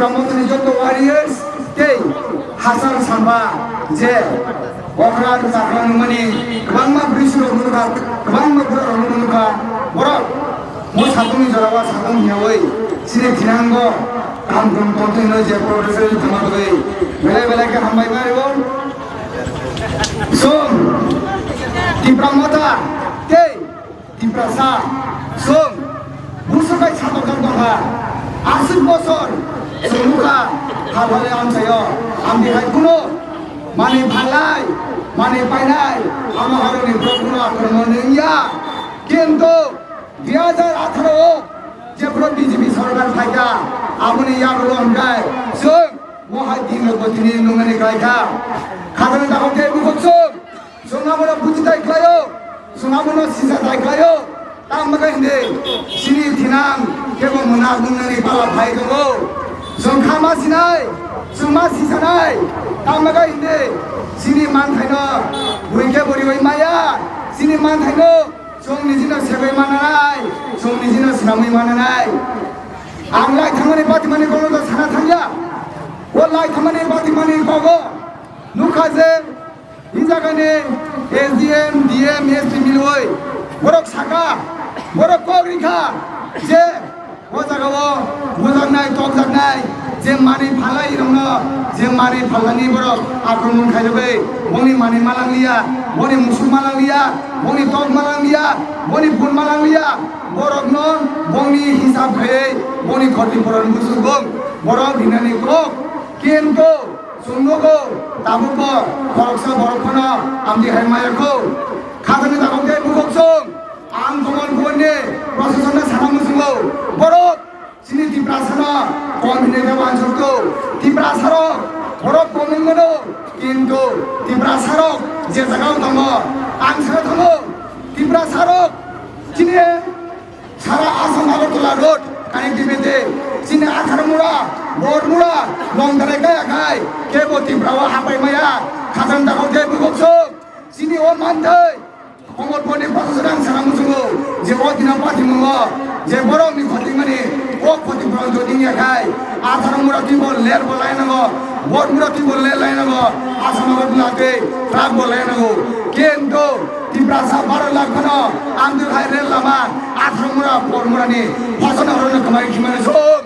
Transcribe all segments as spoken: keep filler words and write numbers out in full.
Mothani joto warriors tei hachal samba je okra rwchapra nungmani kwbangma bwrwi rok nukha, kwbangma borok rok nukha, borok mo satung ni jora o satung hiyawi chini thinango kaham kaham tongthwi hwnwi je protest rally thangma bagwi belai belai khe hambai ma rwo. Chwng Tipra Motha tei Tiprasa chwng busukai satokjak tongkha. Aswk bosor chwng nukha, hal hale amchaio amtwi hai kuno manwi phalnai, manwi painai, ama haroni borok kuno akromon wngya. Kintu dui hajar atharo o jephru B J P sorkar phaikha, aboni yagulo hwnkhe chwng mohai dinrokbo tini nungmani khlaikha. Khajani dakhok tei bukhuk chwng, chwng abono bujitai khlaio, chwng abono sijatai khlaio. Tamo khe hindi chini thinang kebo mwnak nungnani pala phai tongo. Chwng kha ma sinai, chwng ma sisanai. Tamo khe hindi chini manthaino bui khe boriwi maya, chini manthaino chwng nijino sebai mananai, chwng nijino swnamwi mananai. Ang lai thangmani batimani kono to sana thangya. O lai thangmani batimani kogo nukha je Hwnjakani S D M, D M, S P milwi borok saka, borok kok rikha je o jagao bujaknai, tokjaknai, je manwi phalai rokno, je manwi phalani borok akromon khairogwi boni manwi malangliya, boni musuk malangliya, boni tok malangliya, boni bun malangliya, borokno boni hisab khaiwi boni khoti puron busugo borok rinani kok. Kintu chwng nugo, tabukbo khoroksa borok phano amtwi hai maya kho. Khajani dakhok tei bukhuk chwng, ang Komol Bhubain ni prosasonno sana muchungo, borok chini Tiprasano kom hinwi khe uansukgo. Tiprasarok borok kom wng mano, kintu Tiprasarok je jagao tongo, ang sana thango, Tiprasarok chini Sara Assam Agartala road connectivity, chini Atharmura, Bormura, Longdarai kaya khai, kebo Tripura o hapai maya, khajang dakhok tei bukhuk chwng, chini o manthai, Komol Bhubain ni prosasonno ang sana muchungo, je o dino pathimungo, je borok ni khotimani, o khoti borok jodi wngya khai, Atharmura twi bo ler bo lai nango, Bormura twi bo ler lai nango, Assam Agartala tei truck bo lai nango, kintu Tiprasa baro lakh phano amtwi hai rel lama Atharmura Bormura ni hosanna horno kwmari khimani chwng.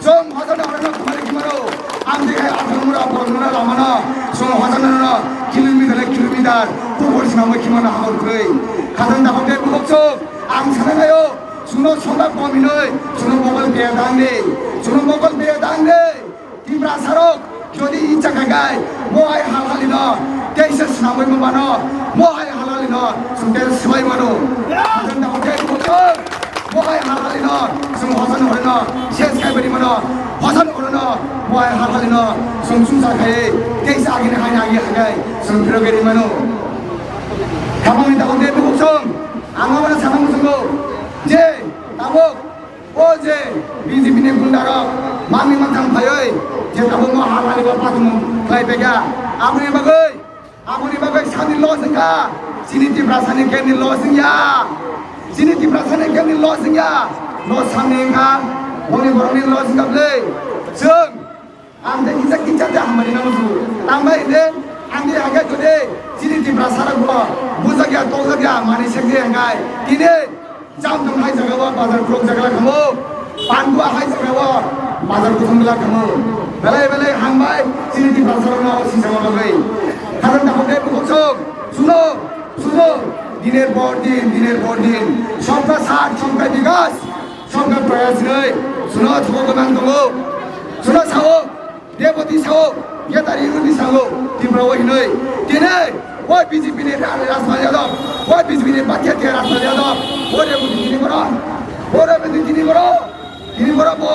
Chwng hosanna horno kwmari khimano. Amtwi hai Atharmura Bormura lamano chwng hosanna no kilometer hai kilometer kubur swnamwi khimano hamor kwrwi. Khajang dakhok tei bukhuk chwng ang sana naio chwngno sonda kom hinwi chwngno mokol beya dang di. Chwngno mokol beya dang di. Tiprasarok jodi icha khagai, mohai halhalino teisa swnamwi mano, mohai halhalino swnamwi swbai mano. Khajang dakhok tei bukhuk chwng, mohai halhalino chwng hosan horino ses khai bari mano, hosan horino mohai halhalino chwng sumsa khai teisa agini haina agi hagai chwng phirogwi mano. Thamani dakhok tei bukhuk chwng, ang obono sana muchungo je tabuk O je B J P ni gunda rok manwi mantham phaiwi je tabukno halhalino pathumung khlai phaikha. Aboni bagwi, aboni bagwi sani loss wngkha, chini Tiprasani khe ni loss wngya. Chini Tiprasani khe ni loss wngya. Loss samni wngkha, boni borokni loss wngkha bwlwi. Chwng Ang tei kisa kisa de hamari nang su. Tang bai de, ang de haga jode, chini Tiprasa rok bo, bujak ya, tokjak ya, mani sek de angkai. Tini, jam tong hai jaga o, bazar krok jaga la kamo. Pandua hai jaga o, bazar kuthum la kamo. Belai belai hambai, chini Tiprasa rok no, si sama bagai. Karon da hote bukok sok, suno, suno, diner por din, diner por din, sabka saath, sabka bikas. Sorkar prayas hinwi chwngno thwgo gwnang tongo. Chwngno sao, Deboti sao, Getar Unity sao, Tripura o hinwi. Tini o B J P ni Ra-, Rajpal Yadav, o B J P ni Bhatia Tia Rajpal Yadav, o Deboti tini borok, o Deboti tini borok, tini borok bo,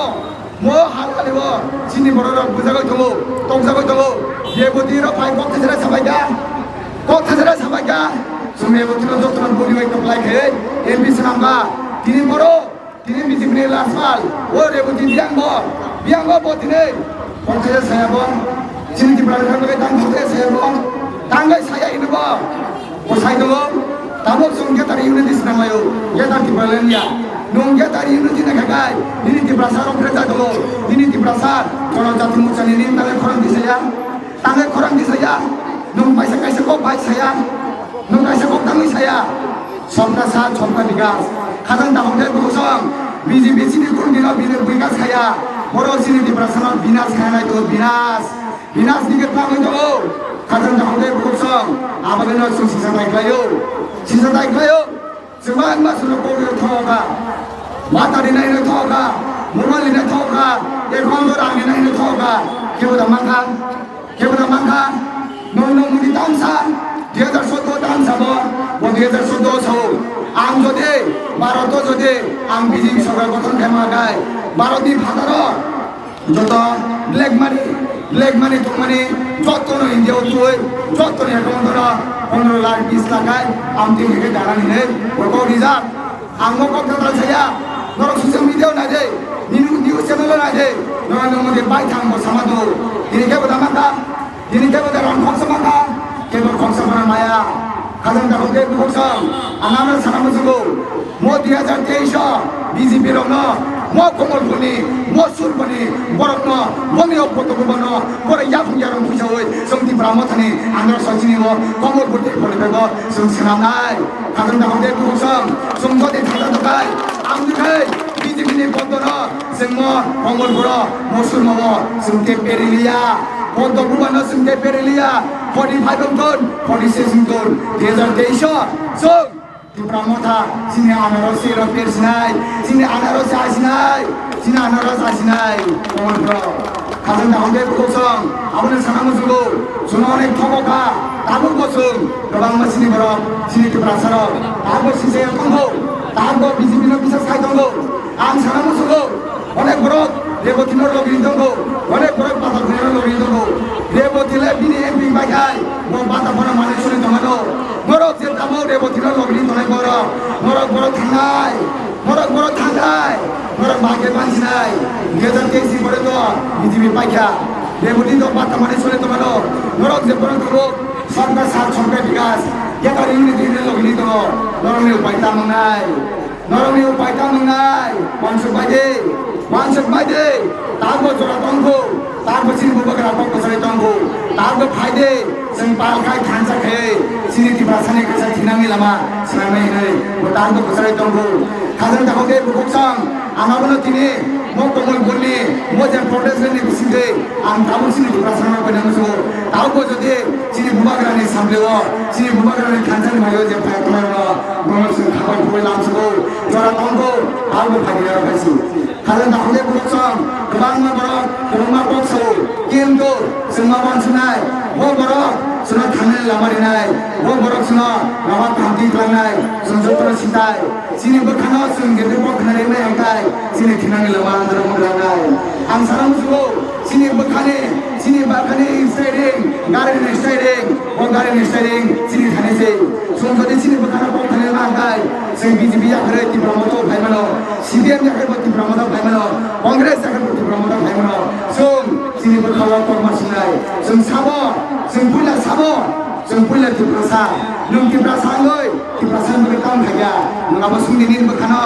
mo hal hali o, chini borok rok bujagwi tongo, tokjagwi tongo. Deboti rok phai kok thajera sabai kha, kok thajera sabai kha. Chwng Deboti no jotono boni bai kwplai khe M P swnam kha. Tini borok Tini B J P ni Rajpal, o Reboti biyang bo, biyang bo bo tini. Kokthaisa saya bo, chini Tipra ni bagwi tang kokthaisa saya bo, tangwi saya ini bo. Bo sai tongo, tabuk chwng Getar Unity swnam laio, Getar Tipraland ya. Nwng Getar Unity na khakai, nini Tiprasa rok phre jai tongo, nini Tipra Tiprasa, Jonojati Morchani nini tangle khorang tisaya, tangle khorang tisaya, nwng kaisa kaisa kok bai saya, nwng kaisa kok tangwi saya, Sabka Saath, Sabka Vikas, khajang dakhok de bukhuk song, B J P chini kundino bini buikas khaya, borok chini Tiprasano binas khaya nai tongo, binas, binas ni khe tangwi tongo, khajang dakhok de bukhuk song, abagwino chwng sisa tai khlaio, sisa tai khlaio. Chwng bangma chwngno kok rwna thok kha, mata rinai rwna thok kha, mobile rinai thok kha, account o rang rinai rwna thok kha, kebo da mankha, kebo da mankha, nwng nwng mudi tamsa, dui hajar soddo tamsa bo, bo dui hajar soddo sao, ang jodi, Bharat o jodi, ang B J P sorkar gothon khaima khe, Bharat ni phataro, Joto black money, black money tongmani jotono India o twi, jotono account o pondro lakh, bis lakh kai, amtwi hwnkhe dana hinwi bo kok rijak. Ang bo kok kwtal saya, norok social media o naidi, news, news channel o naidi, Narendra Modi bai thang bo sama do. Tini kebo da mankha, tini kebo da rang khoksa mankha, kebo khoksa phano maya. Khajang dakhok de bukhuk song, ang ano sana muchungo. Mo dui hajar teis o B J P rokno, mo Komolpurni, mo Surpurni borokno, boni o Boddo Bubano, boro yaphang yarong puisaui chwng Tipra Mothani andro sachini o Komolpur tei Pholiphego chwng swnamnai. Khajang dakhok de bukhuk song, chwng jodi thangna dokai, ang dikhai B J P ni Boddono, chwng mo Komolpuro, mo Surmo o chwng te periliya, Boddo Bubano chwng te periliya, forty five wngkon, forty six wngkon, dui hajar teis o chwng Tipra Motha, chini anaros se rok per sinai, chini anaros se asinai, chini anaros asinai, Komol bro. Khajang dakhok de bukhuk song, abono sana muchungo, chwngno onek thogo kha, tabuk bo chwng, kwbangma chini borok, chini Tiprasa rok, tabuk bo sijak tongo, tabuk bo B J P no bisa sai tongo, ang sana muchungo, Onek borok Reboti no logini tongo, onek borok Bata Phani no logini tongo. Reboti le bini M P bai khai, bo Bata Phani manwi suri tongmano. Norok je tamo Reboti no logini tongnai borok, norok borok thangnai, norok borok thangnai, norok bagwi bansinai. Dui hajar teis ni pore to B J P paikha. Reboti to Bata Phani suri tongmano. Norok je borok tongo, Sabka Saath, Sabka Vikas, Yakari Unity no logini tongo. Norokni upai tamo nai. Norokni upai tamo nai, uansuk bai di, uansuk bai di. Tabuk jora tongkhu, tabuk chini bubagra kok kwchari tongkhu, tabuk phai di, chwng pal khai thansa khe, chini Tiprasani kwchak thinangni lama swnamnai hinwi, bo tabuk kwchari tongkhu. Khajang dakhok de bukhuk song, ang abono tini, mo Komolpurni, mo je protest rally ni bisingtwi, ang tabuk chini Tiprasano koi nang sugo, tabuk bo jodi chini bubagrani sampleo, chini bubagrani thansani mayo je phai tongmano, bono chwng khapai khugui lamsugo, jora tongkhu, tabuk bo phaidi rok hai su. Khajang dakhok de bukhuk song, kwbangma borok, kwbangma kok sao, kintu chwng ma uansuknai, bo borok chwngno thangnani lama rinai, bo borok chwngno lama kaham twi twlangnai, chwng jotono sintai. Chini bwkhano chwng jeto kok khna rimai hwnkhe chini thinangni lama andro wnglangnai. Ang sana muchungo, chini bwkhani, chini bwkhani steering, garini steering, o garini steering chini thani se. Chwng jodi chini bwkhano kok khna rimai hwnkhe chwng B J P yakarwi Tipra Motha phaimano, C P M yakarwi Tipra Motha phaimano, Congress yakarwi Tipra Motha phaimano. Chwng chini bwkhao kok ma sinai. Chwng sabo, chwng puila sabo, chwng puila Tiprasa. Nwng Tiprasa wngwi Tiprasa ni bagwi tamo khaikha, nwng abo sungdi nini bwkhano,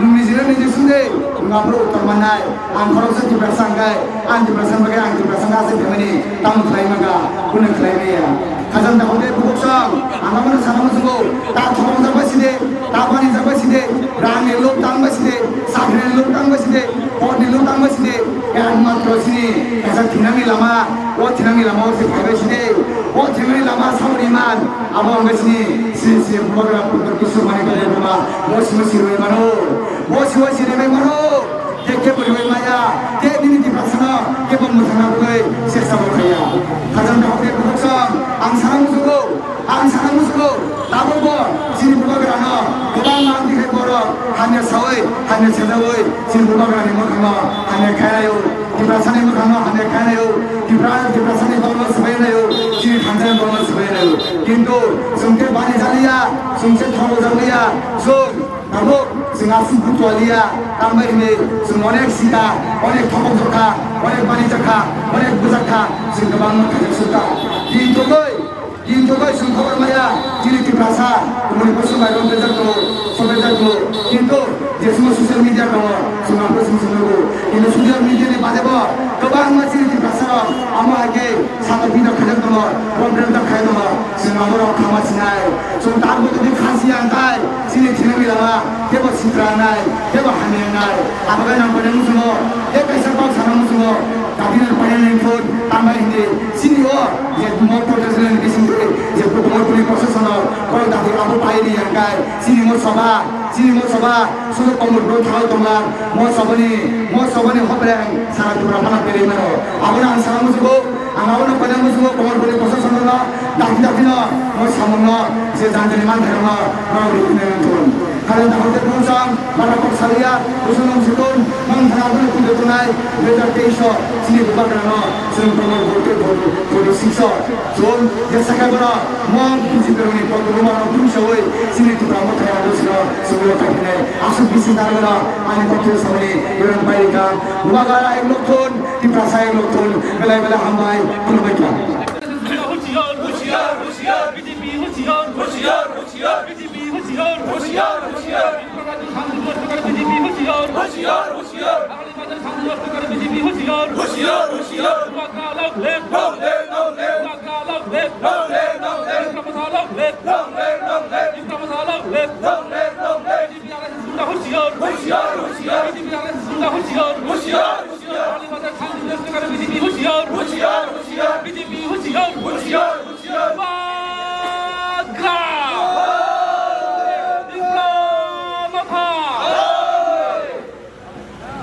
nwng nijino niji sungdi, nwng abo uttor mannai. Ang khoroksa Tiprasa hwnkhe, ang Tiprasa ni bagwi ang Tiprasa wngkha aswk phaimani, tamo khlai mankha, kunu khlai maya. Khajang dakhok de bukhuk song, ang abono sana muchungo, ta thorong jak bai side, ta bani jak bai side, rang ni lok tang bai side, sakri ni lok tang bai side, pot ni lok tang bai side, ekmatro chini kaisa thinangni lama, o thinangni lama o se phai bai side, o thinangni lama samani man, Abo wngkha chini, chini, chini bubagra Doctor Kishore Manikya Debbarma, bo sino sirwi mano, bo sino sirwi mano, tei kebo rwi maya, tei nini Tiprasano kebo mwthangna bagwi chesta bo khaiya. Khajang dakhok de bukhuk song, ang sana muchungo, ang sana muchungo, tabukbo chini bubagrano kwbang mang dikhai borok hamya sawi, hamya sejawi, chini bubagrani mwkhango hamya khainaio. Tiprasani mwkhango hamya khainaio, Tipra-, Tiprasani dolno swbainaio, chini thansa dolno swbainaio. Kintu chwng khe bani jaliya, chwng se thongo jaliya, chwng tabuk chwng aswk butualiya, tambai hwnwi chwng onek sika, onek thokok jokha, onek bani jakha, onek bwjakha, chwng kwbangma khaijak sukha. Kintu bai Kintu bai chwng khobor maya, chini Tiprasa, kumui bwswk mairum bejak tongo, sobejak tongo. Kintu je simo social media tongo, chwng abo chwng chwng nugo. Kintu social media ni bade bo kwbangma chini Tiprasa rok amo hai khe saka bidok khaijak tongo, problem tak khai tongo. Chwng abo rok khama sinai. Chwng tak bo twi khasi yang kai, chini thina bila ma, kebo sitra nai, kebo hamya nai. Abo kai nang pada musumo, kebo kaisa kok sana musumo. Tapi nang pada nang phone, tambah hindi. Chini o je mo protest rally ni bising twi je mo puni procession o kok dati abo pai ni yang kai. Chini mo sabha, chini mo sabha, sudu komor bro thao tongla. Mo sabha ni, mo sabha ni hopreng sara tubra phana peri mano. Abo na ang sana musugo, ang abo na pada musugo komor bro procession no, dati dati no, mo samung no, je jan jani man thai no, no ri ne thun. Kala da hote pungsang, bara kok salia, usunong sukun, mang thana abo na kudo tunai, dui hajar teis o, chini bubagra no, chini komor bro te bro, bro sikso. Chwng jesa khe bono mo B J P rokni kokrwma rok thumsawi chini Tipra Motha rok sino sugro khaiphinai. Aswk bisi narwkno ani koktwma samani yorok bai rikha. Bubagra ek lok thun, Tiprasa ek lok thun, belai belai hambai, khulumbai kha. Hushiyar, hushiyar, hushiyar, B J P hushiyar, hushiyar, hushiyar, B J P hushiyar, hushiyar, hushiyar, B J P hushiyar, hushiyar, hushiyar. Hushiyar, hushiyar. Bubagra long live. Long live, long live. Bubagra long live. Long live, long live. Bubagra long live. Long live.